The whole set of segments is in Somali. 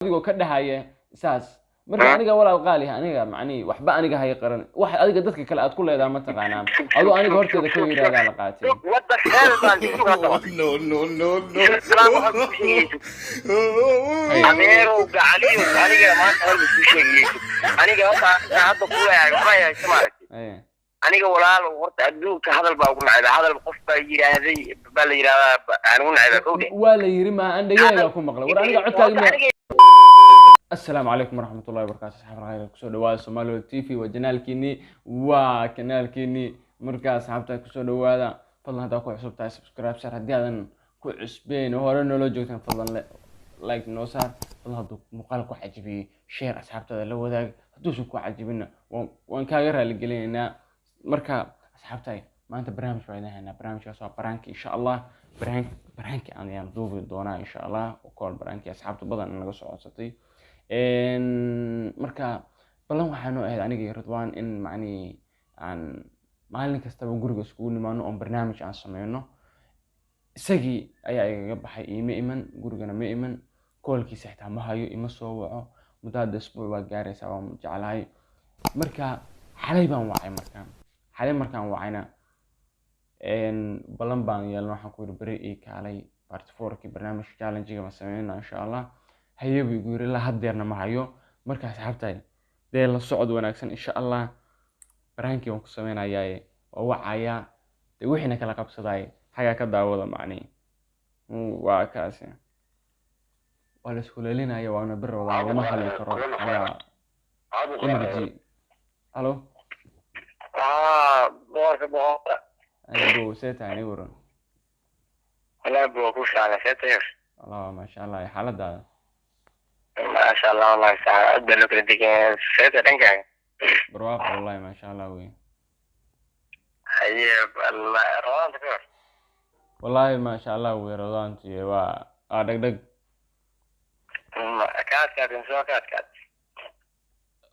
Adigoo ka dhahaya saas marka aniga walaal qaali ah, aniga macnihi waxba aniga hay qaran wax adiga dadka kale aad ku leedahay ma taqaanaa, adoo aniga horteeda ka yidhahdaa la qaatay. What the hell baan sug haddaba. No, no, no, no. Islaan waxaan kuu sheegayso. Hay. Adeerow gacaliyo, aniga maanta hal mid kuu sheegayso. Aniga horta hadda ku leeyahay waxba haysta maaragtay. Haye. Aniga walaalow, horta adduunka hadal baa ugu nacba. Hadal qof baa yidhaahday baa la yidhahdaa aan ugu nacba kowdhe. Waa la yiri, ma aan dhegahayga ku maqlay? War aniga codkaaga miya? Asalaamu calaykum waraxmatullahi wabarakaatu, asxaab alkhayr, kusoo dhawaada Soomaali TV, waa janaalkiinii, waa kanaalkiinii. Marka asxaabta kusoo dhawaada, fadlan haddaa ku cusub tahay subscribe saar, haddii aadan ku cusbeen oo hore noola joogtaan fadlan like noo saar. Fadlan hadduu muuqaal ku cajibiyey share asxaabtaada la wadaag, hadduusan ku cajibinna waan kaaga raaligelinaynaa. Marka asxaabtay, maanta barnaamij baa idin haynaa. Barnaamijkaas waa prank-i insha Allah. Prank-i ayaan duubi doonaa insha Allah, oo kool prank-i asxaabta badan naga soo codsatay. Marka ballan waxaa noo ahayd aniga iyo Ridwaan in macnihi aan maalin kastaba guriga iskugu nimaano oon barnaamij aan sameyno. Isagii ayaa igaga baxay, iima iman gurigana, ma iman, koolkiisa xitaa ma hayo, ima soo waco. Muddo hadda isbuuc waa gaaraysaa waan jeclahay. Marka xalay baan wacay. Marka xalay markaan wacayna ballan baan yeelna, waxaan ku yidhi beri ii kaalay, part four-kii barnaamijka challenge-ga baan sameynaa insha Allah. Haye buu igu yidhi, ilaa haddeerna ma hayo. Marka asxaabtay, dee la socod wanaagsan insha Allah. Prank-ii waan ku sameynayaaye, waa wacayaa, dee wixiina kala qabsadaay xagaa ka daawada. Macnihi waa kaasi, waa la iskuleelinaya, waana bir wadaa, lama hadli karo xagaa energy. Halo. Ah, boqorka boqorka. Anigo see tahay ni waran? Wallaahi buu ku fiicnaa, see tahay? Allah, maasha Allah, xaaladaada? Maasha Allah, wallahi saa aad baa loo kala degan. See tahay dhankaaga? Barwaaqo wallahi, maasha Allah wey. Haye, bal Ramadaanta ka hor. Wallahi maasha Allah wey, Ramadaanti waa dhegdheg. Ka adkaatay mise waa ka adkaatay?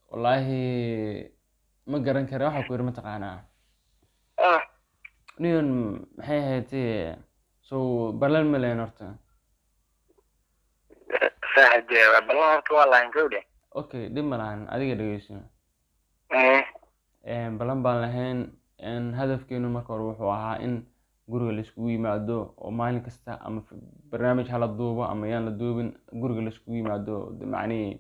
Wallahi ma garan kara. Waxaa ku yidhi mataqaanaa niyon maxay ahayd, so ballan ma lehen horta. Saaxib, dee ballan horta waa lahayn kowdhe. Okay, dhib ma lahan, adiga dhegeyso. Ballan baan lahayn. Hadafkeenu marka hore wuxuu ahaa in guriga la iskugu yimaado oo maalin kasta ama barnaamij hala duubo ama yaan la duubin, guriga la iskugu yimaado, macnihii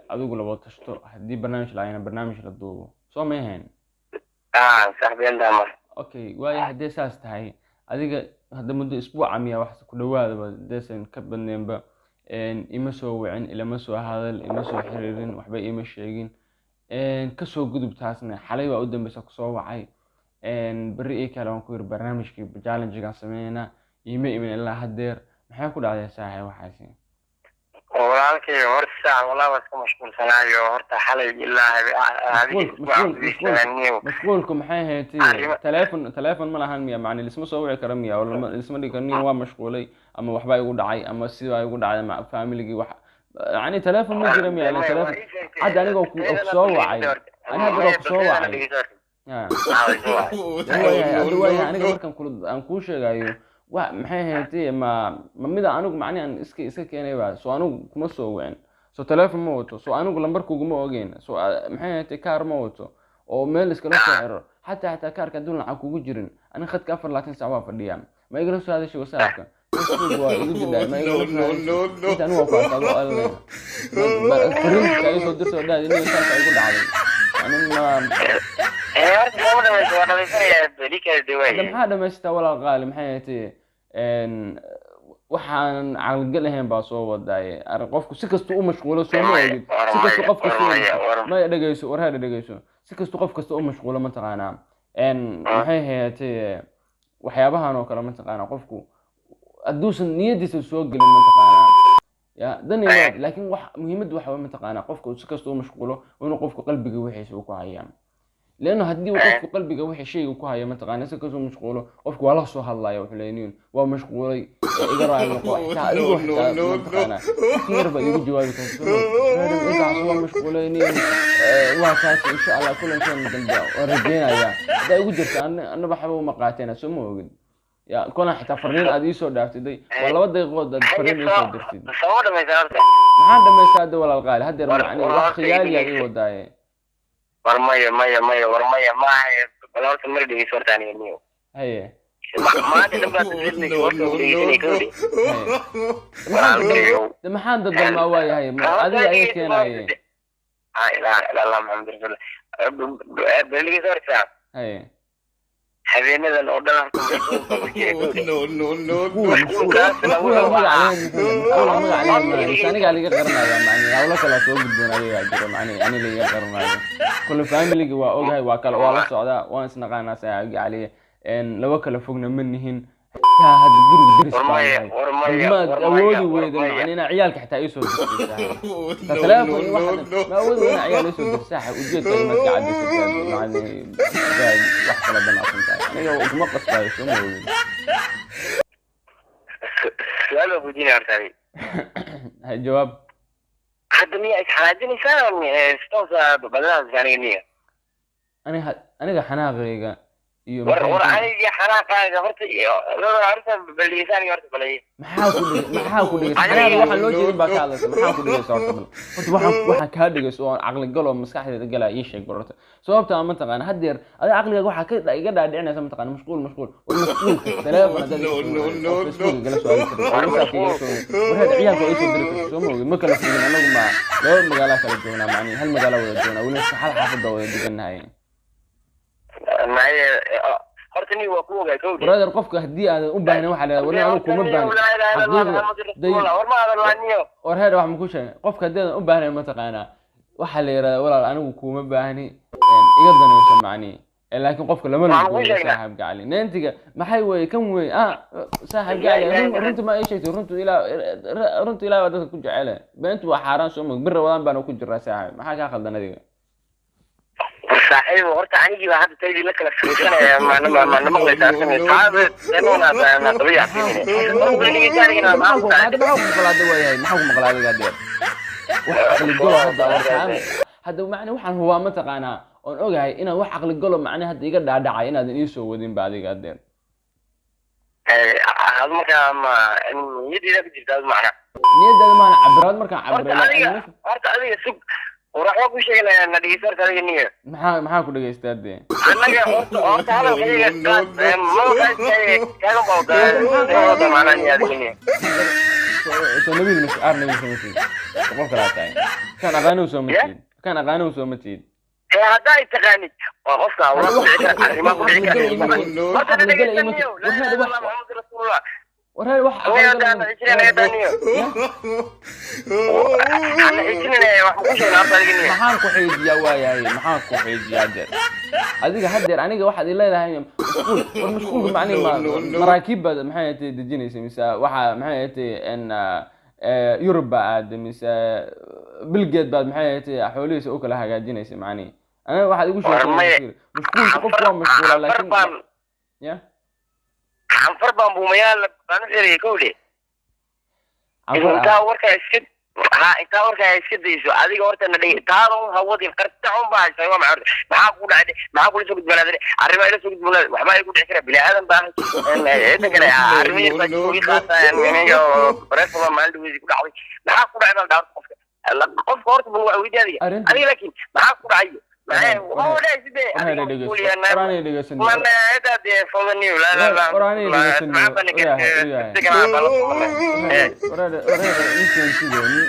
adigu laba tashto, haddii barnaamij laayana barnaamij la duubo, soo may ahayn? Ah, sax beentaa mar. Okay, waayo haddii saas tahay, adiga hadda muddo isbuuca miya wax ku dhawaadaba hadaysan ka badneenba ima soo wicin, ilama soo hadal, ima soo xiriirin, waxba ima sheegin. Kasoo gudub taasna, xalay baa u dambeysa kusoo wacay, berri ii kale waan ku yiri, barnaamijkii challenge-gaan sameynaa, iima imin ilaa haddeer. Maxay ku dhacday saaxib waxaasi? Walaalkay, horta saac wallahi waa iska mashquulsanaayo horta xalay ilaa Mashquulku maxay ahayd? Telephone ma lahan miya? Macni lisma soo wici karo miya oo lisma dhigi karo nin waa mashquulay ama waxbaa igu dhacay ama sibaa igu dhacday ma familigii wax? Yani telephone ma jira miya? Telephone hadda anigoo ku soo wacay, ani hadda waa ku soo wacay. Hadda waayahay, aniga markaan kula aan kuu sheegayo wa maxay ahayd, ma mida anigu macni aan iska keenay ba? So anigu kuma soo wicin, so telephone ma wato, so anigu lambarkuguma ogeyn, so maxay ahayd, kaar ma wato oo meel iskala soo xiro. Xataa kaarka hadduu lacag kugu jirin, aniga khadka 24 saac waa fadhiyaa. Ma igala soo hadashay WhatsAppka, Facebook waa igu jidhaa, ma igala soo hadashay inta anigu waa ku arkaa adoo fariinta iga soo dirtay oo dhahday inuu saasa igu dhacday ani ma Hadda maxaa dhamaystaa walaal qaali? Maxay ahayd, waxaan caqligal ahayn baa soo wadaaye. Arrin qofku si kasta u mashquulo, soo ma ogid, si kasta qof kasta maya dhegeyso, war hadha dhegeyso, si kasta qof kasta u mashquulo mataqaanaa, maxay ahayd, waxyaabahan oo kale mataqaanaa, qofku hadduusan niyadiisa soo gelin mataqaanaa ya dan imaad. Laakiin wax muhiimaddu waxa way mataqaanaa, qofku si kasta u mashquulo waa inuu qofku qalbiga wixiisa uu ku hayaa, leanno haddii uu qofku qalbiga wixii shayga ku haya mataqaana, si kasoo mashquulo qofku waa la soo hadlaya, wuxuu leeyahay waa mashquulay iga raali noqo. Xitaa adigoo xitaa mataqaana si yar baa igu jawaabi karta, intaas waa mashquulay nin, waa kaas insha Allah kulankeena dambe waan rajeynayaa haddaa igu jirta. Anna waxba uma qaateena, soo ma ogid? Ya kolan xitaa farriin aad ii soo dhaaftiday waa 2 daqiiqood aad farriin ii soo dirtid. Soo dhamaysaa horta. Maxaan dhamaystaa hadda walaal qaali? Haddeer macni wax khiyaali aad ii wadaaye. War maya maya maya, war maya maaha, bal horta mar dhegeyso horta aniga niyo. Haye. Maanta dhan baad dadnaysa horta dhegeysanay kawdhi. Haye, maxaan dadalmaa waayahay adiga ayaa keenaaye. Laa ilaaha illa Allah Muhammad rasuulullah. Bal dhegeyso horta. Haye. Habeenadan oo dhan horta mashquul baan ku jiray kawdhi. Anigaa liga qaranaya macni hawlo kala soo gudboon adigaa jiro macni ani liga qaranayo. Kule familiga waa ogahay, waa kala waa la socdaa, waan isnaqaanaa saaxiibka caliye, laba kala fogna ma nihin, xitaa hadda guriga deris baan nahay. Maad awoodi weyda macni inaa ciyaalka xitaa ii soo dirtay saaxiib telefoon iyo waxaad ma awoodi weyda ciyaal ii soo dirtay saaxiib. Ujeedkaaga maad ka cadaysatay macni wax kala damacsan tahay, aniga kuma qasbayo, soo ma ogin. Su-aal baan weydiinaya horta adiga. Hay, jawaab. Hadda miyaa isxanaajinaysaa si toosa badanaas aniga niyo? Aniga xanaaqayga iyo war war aniga xanaaqaaga horta horta bal dhegeysa aniga horta balay. Maxaa ku dhigay? Maxaa ku dhigay? Xanaaqa waxaan loo jeedin baa ka hadlaysa. Maxaa ku dhigaysa horta? Bal horta waxaan kaa dhigayso oo caqli gal oo maskaxdeeda galaa ii sheeg bal horta. Sababta aan mataqaana haddeer adiga caqligaaga waxaa ka iga dhaadhicinaysa mataqaana mashquul mashquul. War mashquulka telefoon haddaad iga soo wacday oo Facebooka gala soo aadi kartid oo WhatsApp iga soo war hadda ciyaalka waa ii soo diri kartid, soo ma ogid? Ma kala fogin anagu, ma laba magaalaa kala joognaa macni, hal magaala wada joognaa, weliba hal xaafadda wada degannahay. Maye horta ni waa ku ogaa kawdhi. Brother, qofka haddii aadan u baahnayn waxaa la yidhahdaa warni anigu kuma baahnin xaqiiqda. War ma hadal waa niyo. War heer wax ma ku sheegay, qofka haddii aadan u baahnayn mataqaanaa waxaa la yidhahdaa walaal anigu kuma baahni, iga danayso macni. Laakiin qofka lama Waxaan kuu lugooyo. Sheegnaa. Saaxiib gacali neentiga maxay weye kan wey ah saaxiib gacali, runta ma ii sheegtay? Runtu ilaa runta ilaa baa dadka ku jecele, beentu waa xaaraan, soo mog? Bir Ramadaan baana ku jiraa saaxiib, maxaa kaa khaldan adiga? War saaxiib, horta anigii baa hadda taydii la kala fariisanaya, maana maqlaysaa tabiic. Maxaa ku hadda maxaa ku maqlaada waayahay? Maxaa ku maqlaa adiga hadeer? Wax caqli galo hadda oo hadda macni waxaan hubaa mataqaanaa oon ogahay inaan wax caqli galo macni hadda iga dhaadhacay inaadan ii soo wadin ba adiga hadeer. Ad markaa ma niyadeyda ku jirta ad macna? Niyadaada maana cabiraad markaan horta cabiray. Adiga horta adiga sug, war waxbaa ku sheeganaya, na dhegeyso horta adiga niyo. Maxaa ku dhegaystaa dee? Annaga horta hadalkayga qaad maba kaaga bawda macnaa niyo adiga niyo. Soo nabiil mas aar nabiil soo ma tiid? Qof kalaa tahay kan aqaanow soo ma Yeah? tiid? Kan aqaanow soo ma tiid? Ee haddaa i taqaanid waa qofka waa ku dhici kara arrimaa ku dhici kara horta na dhegeyso niyo. Laa ilaaha illa Allah Muhammad rasuulullah. War heer wax Aniga hadda ana xijinanaya hadda niyo. Ana xijinanaya, wax ku sheegna horta adiga niyo. Maxaan ku xiijiyaa waayahay? Maxaan ku xiijiyaa hadeer adiga? Hadeer aniga waxaad i leedahay mashquul. War mashquulka macnihi ma maraakiib baad maxay ahayd dejinaysa mise waxa maxay ahayd n Yurub baa aada mise Bilgeed baad maxay ahayd xoolihiisa u kala hagaajinaysa macnihi? Aniga waxaad igu War maya. sheegtay mashquulka qofku waa mashquula Canfar laakiin baan ya canfar baan buumayaal baan u xirayay kowdhe. Canfar Intaa warkaa iska ha, intaa warkaa iska dayso adiga horta na dhigi taada un hawadin qarta un baa haysaa. Waa maxay horta? Maxaa kugu dhacay? Maxaa kula soo gudbanaaday? Arrimaa ila soo gudbanaaday, waxbaa igu dhici kara, bini aadan baa inta kale arrimo yar baa ii qaata aniga bareefaba maalin dhaweydii ku dhacday. Maxaa ku dhacay baa la dhaha horta qofka, qofka horta bal waa weydiin adiga. Arrinta adiga laakiin maxaa ku dhacay maxay War waa dhacay sidee war adiga dhegeyso. mashquuliyaan War aanay dhegeysan. mana hadaad fadaniyo la la la. War aanay dhegeysan. Wareer ninkan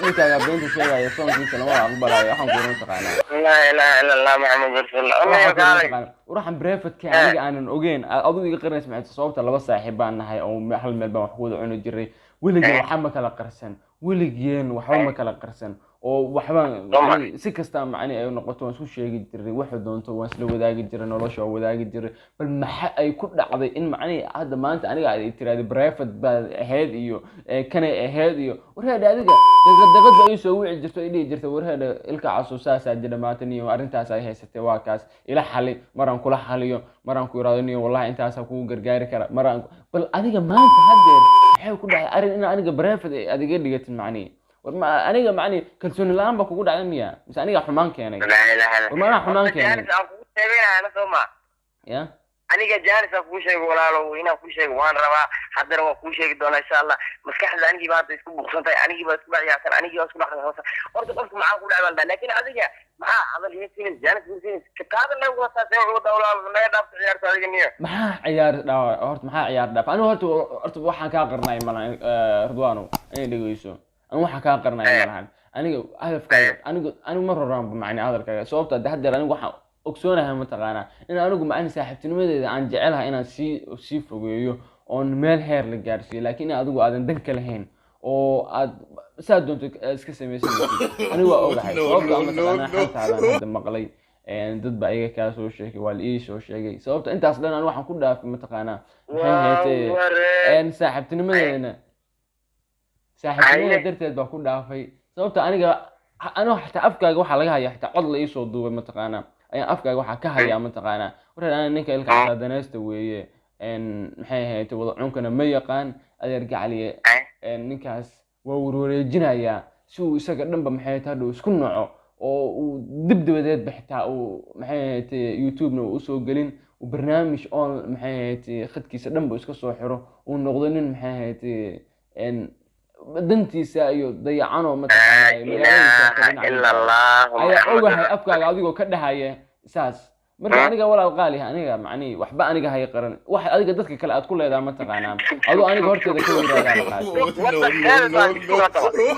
ninkaaga beenta sheegaya soonkiisa lama aqbalayo, waxaan kuuna taqaanaa. Laa ilaaha illa Allah Muhammad rasuulullah. Waxaan kuuna taqaanaa waxaan brefatka aniga aanan ogeyn adigu iga qarinaysa maxay? Sababta laba saaxiib baan nahay oo hal meel baan wax ku wada cuni jiray, weligeen waxba ma kala qarsan, weligeen waxba ma kala qarsan oo waxbaan macni si kasta macni ay noqoto waan isku sheegi jiray, wuxuu doonto waan isla wadaagi jiray, nolosha waan wadaagi jiray. Bal maxa ay ku dhacday in macnihi hadda maanta aniga aad tiraahdo brevet baad ahayd iyo kanay ahayd iyo warheedha adiga daqad ba ii soo wici jirto, i dhihi jirta warheedha ilka caso saasaa jira maanta niyo, arrintaas ay haysatay waa kaas ila xali, maraan kula xaliyo, maraan ku iraado niyo wallahi intaasaa kugu gargaari kara maraan. Bal adiga maanta haddeer maxay ku dhacday arrin in aniga brevet ay adiga dhigatid macnihi? War ma aniga macnihi kalsooni la-aan baa kugu dhacday miya mise aniga xumaan keenay? Laa ilaaha illa. War ma anaa xumaan keenay? Aan kugu sheegaynaa soo ma ya. Aniga jaanis aan kuu sheego walaalow, inaan kuu sheego waan rabaa, haddana waan kuu sheegi doonaa insha Allah. Maskaxda anigii baa hadda isku buuqsan tahay, anigii baa isku dhex, anigii baa isku dhex. Horta qofka maxaa ku dhacay baan, laakiin adiga maxaa hadal iga siinays, jaanis iga siinays, taada naga wataa, see wuxuu wadaa walaalo, naga dhaafta ciyaarta adiga niyo. Maxaa ciyaar dhaawa horta? Maxaa ciyaar dhaaf? Anigu horta waxaan kaa qarnay malahan, Ridwaanow, inay dhegeyso. Anigu waxaan kaa qarnay malahan. Aniga hadafkaaga, anigu ma roraanba macni hadalkaaga, sababta de haddeer anigu waxaan ogsoonahay mataqaanaa in anigu macni saaxiibtinimadeeda aan jecelahay inaan sii fogeeyo oon meel heer la gaarsiiyo, laakiin in adigu aadan dan ka lahayn oo aad saa doonto iska samaysanaysid anigu waa ogahay. Sababta mataqaanaa xantaadan hadda maqlay, dad baa iyaga kaa soo sheegay, waa la ii soo sheegay. Sababta intaas dhan anigu waxaan ku dhaafay mataqaanaa maxay haytee saaxiibtinimadeena, saaxiibtinimada darteed baa ku dhaafay. Sababta aniga anigu xataa afkaaga waxaa laga hayaa, xitaa cod la iisoo duubay mataqaanaa ayaan afkaaga waxaa ka hayaa mataqaanaa, wareer ana ninka ilka casaadanaysta weeye, maxay ahayd, wada cunkana ma yaqaan, adeer gacaliye, ninkaas waa warwareejinayaa si uu isaga dhanba maxay ahayd hadhow isku noco oo uu dib dabadeedba xitaa uu maxay ahayd YouTube-na uu usoo gelin, uu barnaamij on maxay ahayd khadkiisa dhanba iska soo xiro, uu noqdo nin maxay ahayd dantiisa iyo dayacanoo mataqaanaa magaaladiisa ayaa ogahay afkaaga adigoo ka dhahaya saas. Marka aniga walaal qaali ah, aniga macnihi waxba aniga hay qaran, wax adiga dadka kale aad ku leedahay mataqaanaa adoo aniga horteeda ka weyraadaa la qaatay.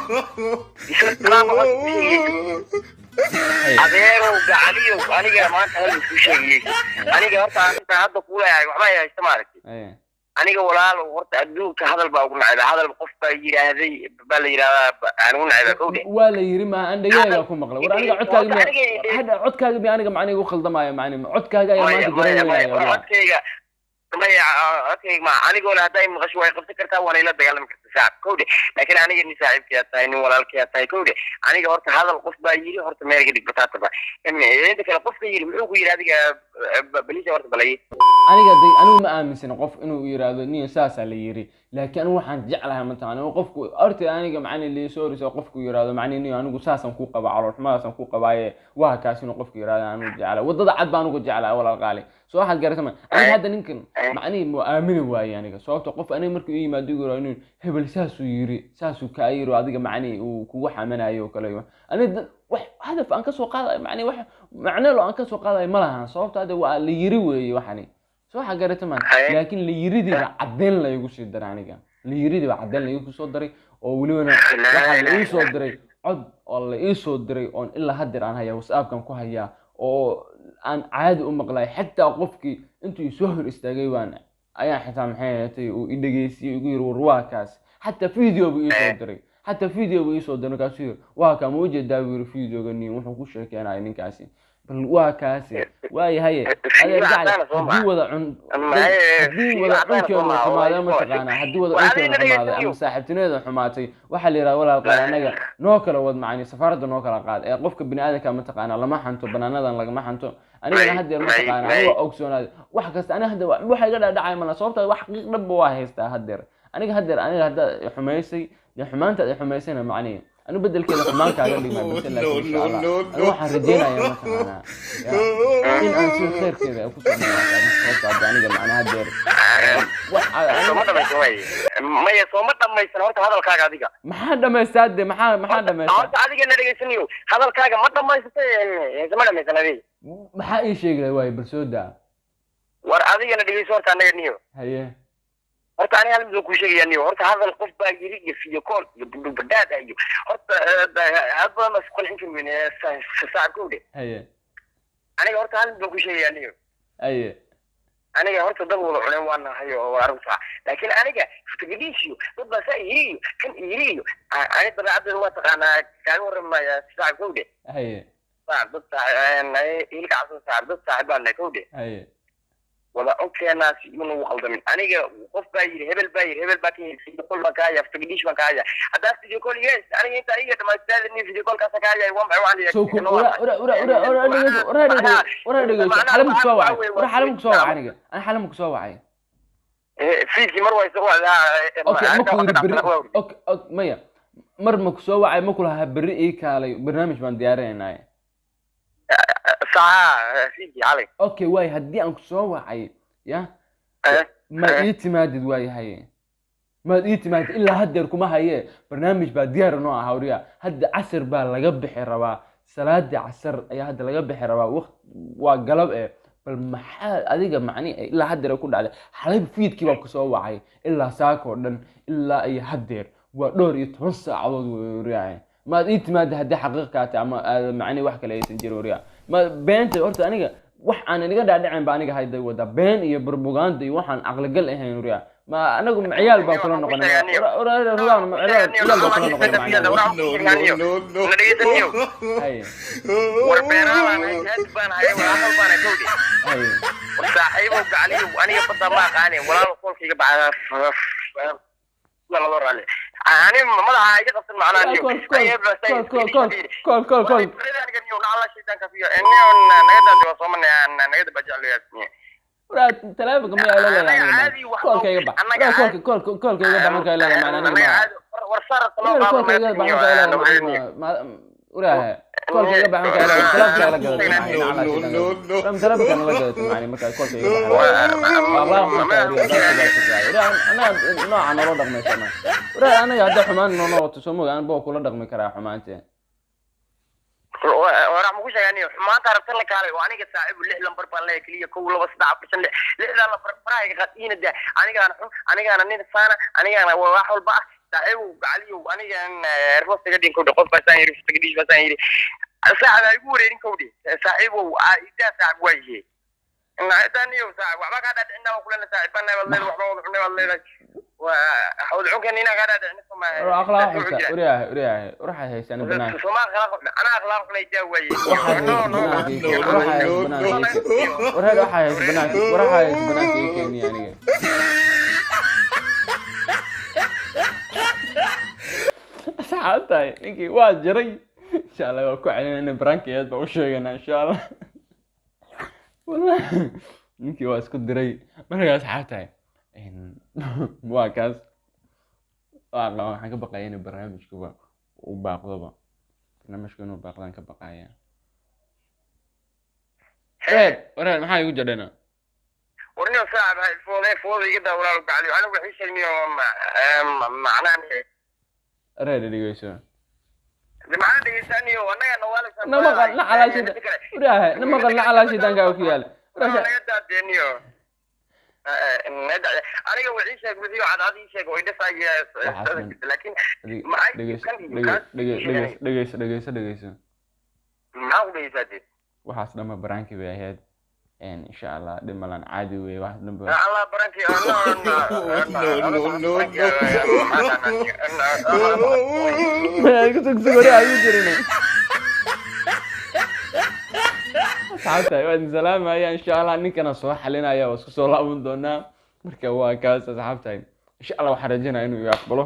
Adeerow gacaliyow, aniga maanta hal kuu sheegayey, aniga horta arrinta hadda kuleeyahay waxba ay haysta maaragtay. Aniga walaalow horta adduunka hadal baa ugu nacayba, hadal qof baa yidhaahday baa la yidhahdaa aan ugu nacayba kowde. Waa la yiri, ma aan dhegahayga ku maqlay. War aniga codkaaga miya hadda, codkaaga miya aniga macnihi u khaldamaayo? Macni codkaaga ayaa maanta garan weynaya. Codkayga maya, codkayga ma anigoona hadday maqasho way qabsan kartaa, waana ila dagaalami kartaa saaxib kowde, laakiin aniga nin saaxiibkiyaa tahay, nin walaalkiyaa tahay kowde. Aniga horta hadal qof baa yiri horta meel ka dhig bataataba. Inta kale qofka yiri muxuu ku yiri adiga balisa horta balaye? Aniga de anigu ma aaminsana qof inuu yiraahdo niyo saasaa la yiri, laakiin anigu waxaan jeclahay mataqaana qofku horta aniga macni liisoo riso qofku yiraahdo macni niyo anigu saasaan ku qaba, calool xumadaasaan ku qabaaye, waa kaas inuu qofku yiraahdo anigu jeclahay, waddada cad baan ugu jeclahay walaal qaali. Soo waxaad garata ma aniga hadda ninkan macnihi mu aamini waaye aniga, sababta qof aniga markuu ii yimaado igu yiraahdo nin hebel saasuu yiri, saasuu kaa yiri, adiga macnihi uu kugu xamanayo oo kale, aniga wax hadaf aan kasoo qaadayo macnihi wax macno lo aan kasoo qaadayo ma lahan, sababta hadda waa la yiri weeye waxani. Soo waxaa garata maan, laakiin la yiridii baa caddeyn laygu sii daray, aniga la yiridii baa caddeyn laygu soo daray, oo welibana waxaa la ii soo diray cod oo la ii soo diray oon ilaa haddeer aan hayaa, WhatsAppkan ku hayaa oo aan caadi u maqlay. Xitaa qofkii intuu isoo hor istaagay baan ayaa xitaa maxay ahaatay uu i dhegeysiyey, igu yiri war waa kaas, xataa video buu iisoo diray, xataa video buu iisoo diray, markaasuu yiri waa kaa, ma ujeedaa buu yiri videoga nin wuxuu ku sheekeenaya ninkaasi, bal waa kaasi waayahaye. Adeer gacal, haddii wada cun, haddii wada cunkeenu xumaaday mataqaanaa, haddii wada cunkeenu xumaaday ama saaxiibtinimadeeda xumaatay, waxaa la yidhaha walaal qaal anaga noo kala wad macni safaaradda noo kala qaad ee qofka bini aadamka mataqaanaa lama xanto, banaanadan lagama xanto. Anigana haddeer mataqaanaa aniga waa ogsoonaada wax kasta, aniga hadda waxa iga dhadhacay mala, sababta wax xaqiiq dhanba waa haystaa haddeer. Aniga haddeer aniga haddaad xumaysay dee xumaantaad i xumaysayna macnihi anu bedelkeeda xumaan kaaga dhigmay, balse laakiin insha Allah anu waxaan rajeynayaa mataqaanaa in aan sida khayrkeeda ay kusoo dhamaato, sababta hadda aniga macnaha haddeer wax sooma dhamaysan way maya, sooma dhamaysan horta hadalkaaga adiga. Maxaa dhamaystaa de? Maxaa dhamaystaa horta adiga na dhegeysanayo hadalkaaga ma dhamaysatay? Ma dhamaysan adiga. Maxaa ii sheegi lahay waayo, bal soo daa. War adigana dhegeyso horta anaga niyo. Haye. Horta aniga hal mid baan kuu sheegaya niyo, horta hadal qof baa yiri iyo fiyokool iyo budubadhaada iyo horta aad badan baa isku qancin kari weyne saaxib kowde. Haye. Aniga horta hal mid baan kuu sheegaya niyo. Haye. Aniga horta dad wada cuneen waa nahay oo waa arrintaa, laakiin aniga futagadiisiyo dad baa saa yiri iyo kan yiri iyo ani dabeecaddeeda waa taqaanaa, kaaga warramaya saaxib kowde. Haye. Saaxib dad saaxib ilka cabsan saaxib dad saaxib baa nahay kowde. Haye. Wada codkeenaasi iyuna ugu qaldamin, aniga qof baa yiri, hebel baa yiri, hebel baa ka yiri, video call baan ka haya, ftagadiish baan ka haya, haddaa video call yes aniga inta iga dhamaystaa nin video call kaasa ka haya, waa maxay waxaan soo ku ura ura ura ura ura dhegeyso, ura dhegeyso, ura dhegeyso, xalam ku soo wacay, ura xalam ku soo wacay, aniga ana xalam ku soo wacay fiidkii mar waa isoo wacdaa. Okay, ma ku yiri berri? Okay, maya, mar ma ku soo wacay, ma ku lahaa berri ii kaalay barnaamij baan diyaarinaynaa? Saca fiidkii xalay. Okay waay, haddii aan ku soo wacay Ya ma ii timaadid waayahay, maad ii timaadid ilaa haddeer kuma haye. Barnaamij baa diyaar noo ah hawriya. Hadda casar baa laga bixi rabaa, salaadii casar ayaa hadda laga bixi rabaa, waqt waa galab eh. Bal maxaa adiga macni ilaa haddeer ku dhacday? Xalay fiidkii baa kusoo wacay ilaa saaka oo dhan ilaa iyo haddeer waa dhowr iyo toban saacadood wey wariyaaye. Maad ii timaada haddii xaqiiq kaa tahay ama aad macni wax kale aysan jirin wariyaa. Ma beenta horta aniga wax aan inaga dhaadhicin ba aniga hayday wadaa been iyo propaganda iyo waxaan caqligal ahayn wariyaa. Ma anagu ma ciyaal baan kula noqonay? Ma ciyaal baan kula noqonay macnaha? No, no, no. Haye. War beenaalaan haad baan haya, war aqal baan kawdi. Haye. War saaxiibow gacaliyo, aniga badda ma aqaani walaal, qolkayga bacda laba raalli ani madaxa iga qabsan macnaha niyo. Call, call, call, call, call, call. Waraa taleefanka miyaa ila leedahay aniga? Koolka iga bax waraa, koolka, koolka, koolka iga bax markaa leedahay macnaa aniga ma waraa koolka iga bax markaa leedahay macnaa ma waraa koolka iga bax markaa leedahay taleefanka ila gadatay macnaa. No, naclaa no, shaytaan no, no. waraa taleefanka nala gadatay macnaa markaa koolka iga bax waa akhlaaq xunta wariyaa, baa sidaa waraa. Anaga nooca noola dhaqmaysana waraa. Anaga hadda xumaan noo noqoto soo moga an boo kula dhaqmi karaa xumaante. Warax maku sheeganiyo xumaanta rabtan la kaalay oo aniga saaxiibu lix lambar baan leeyahay keliya: 1, 2, 3, 4, 5, 6. Lixdaa lambar faraha iga qaad iina daa. Anigaana xun, anigaana nin saana, anigaana wax walba ah. Saaxiibu gacaliyow, anigan rifostaga dhin kowdhe, qof baasaan yiri rifostaga dhish baasaan yiri, saaxib ha igu wareerin kowdhe. Saaxiibow idaa saaxib waa yihi nacidaaniyow saaxib waxba kaa dhaadhicina waa kulena saaxib baan baad leedahay, waxba wada xunay baad leedahay, waa wada xunkan inaa kaa dhaadhicina somaa. Waraa akhlaaq xunta wariyaahe, wariyaahe, waxaad haysaan banaanka. Somaa akhlaaq xun, anaa akhlaaq xunay daa waaye. Waxaad No, no. haysa banaanka ii keen, waxaad haysa banaanka ii keen, wareer waxaa haysa banaanka, war waxaa haysa banaanka ii keeniya aniga. Asxaabtahay, ninkii waa jiray, insha Allah waa ku celinayna barankeed baa u sheeganaa insha Allah. Wallahi ninkii waa isku diray. Marka asxaabtahay, waa kaas waa qaba. Waxaan ka baqaya inuu barnaamijkuba uu baaqdoba, barnaamijku inuu baaqdaan ka baqaya. Wareer, wareer, maxaa igu jadhena? Warniyo saaxib hay foode foode iga daa walaal gacaliyo, anigu waxay sheegniyo macnaha. Wareer, dhegeyso. Maxaa dhegeysaniyo annaga nawaalisa? Namaqal nacalaashida waraahe, namaqal nacalaashidaankaa ku yaala. Naga daadeeniyo aniga wixii sheeg, wixii cadcad ii sheeg oo idhasaya, laakiin maxay dhegeyso kan iyo kaas dhegeyso, dhegeyso, dhegeyso, dhegeyso. Maxaa ku dhegeysaa dee? Waxaas dhanba baraankii bay ahayd, insha Allah dhib malan, caadi weeye waxaas dhanba. Allah baranki. No, no, no, Sug, wari ayu jirin. Asxaabta waa idin salaamaya, insha Allah ninkana soo xalinaya waa isku soo laaban doonaa. Marka waa kaas asxaabtahay, insha Allah waxaan rajeynaya inuu i aqbalo.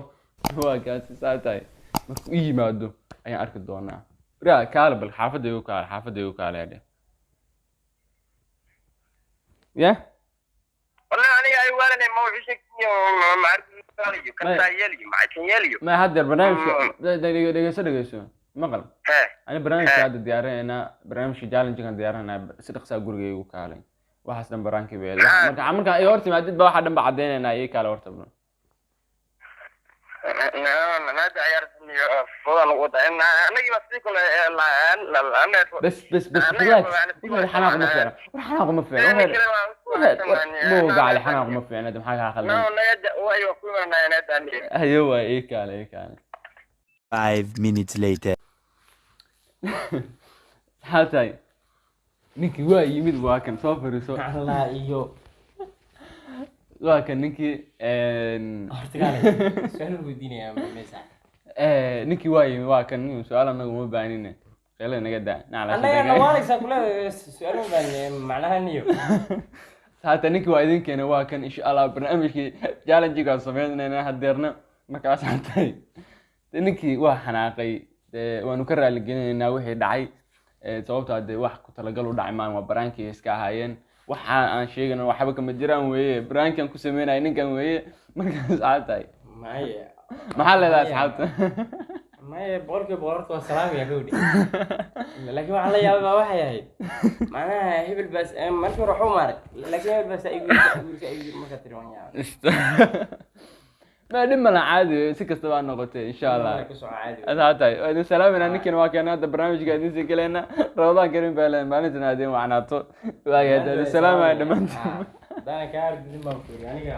Waa kaas asxaabtahay, markuu i yimaado ayaan arki doonaa. Waraa kaale, bal xaafadda igu kaale, xaafadda igu kaale adhe ya. Wallahi aniga ay waalanay ma wixii sheegniyo macarkiyo kan yeeliyo maca kan yeeliyo. Ma haddeer barnaamijka dhegeyso, dhegeyso, maqal. He. Ani barnaamijka hadda diyaarinaynaa, barnaamijka challenge-kan diyaarinaynaa, si dhaqsaa guriga igu kaalay. Waxaas dhan baraankii bay ahayd. Marka ay hor timaadid ba waxaa dhan ba caddeynaynaa. Ii kaale horta bro. Naada ciyaartaniyo foodaan ugu wada anagii baa sidii kale. Bes bes bes, relax. Wuxuu xanaaq ma fiicna, war xanaaq ma fiicna, wareer muuga cali, xanaaq ma fiicna. Hada maxaa kaa khaldan? Hayo waay, ii kaale, ii kaale. 5 minutes later. Maxaa tahay? Ninkii waa yimid, waa kan, soo fariiso. Allah iyo Waa kan ninkii. Horta kaale, su'aal weydiinayaa meesa. Ninkii waa yimid, waa kan nin su-aal anagu uma baahnine, qeylada naga daa nacla. Annaga nawaaleysaa kule su'aal ma baahnine macnaha niyo. Haata ninkii waa idin keenay, waa kan. Insha Allah barnaamijkii challenge-gaan sameynayna hadeerna. Markaas tahay dee ninkii waa xanaaqay, dee waanu ka raaligelinaynaa wixii dhacay. Sababtaa dee wax ku talagal u dhacay maan, waa baraankii iska ahaayeen. Waxa aan sheegana waxba kama jiraan weeye, baraankan ku sameynaya ninkan weeye. Markaas asxaab tahay Maya. Maxaa leedahay asxaabta? Maya, 100% horta waa salaamaya gabadhi, laakiin waxaan la yaabay baa waxay ahayd macnaha hebel baas markii hore waxu maaray, laakiin hebel baas igu yiri, igu yiri markaa tiri waan yaabay. Ma dhib mala, caadi si kastaba ha noqotee, insha Allah. Ku soco caadi. Asxaabtahay, waa idin salaamayna. Ninkan waa keena hadda barnaamijka idin sii galeena. Ramadaan karim baa leen, maalintan aad idin wacnaato. Waaya, hadda idin salaamaya dhammaantiin. Haddaana kaa argudin baan ku yiri aniga.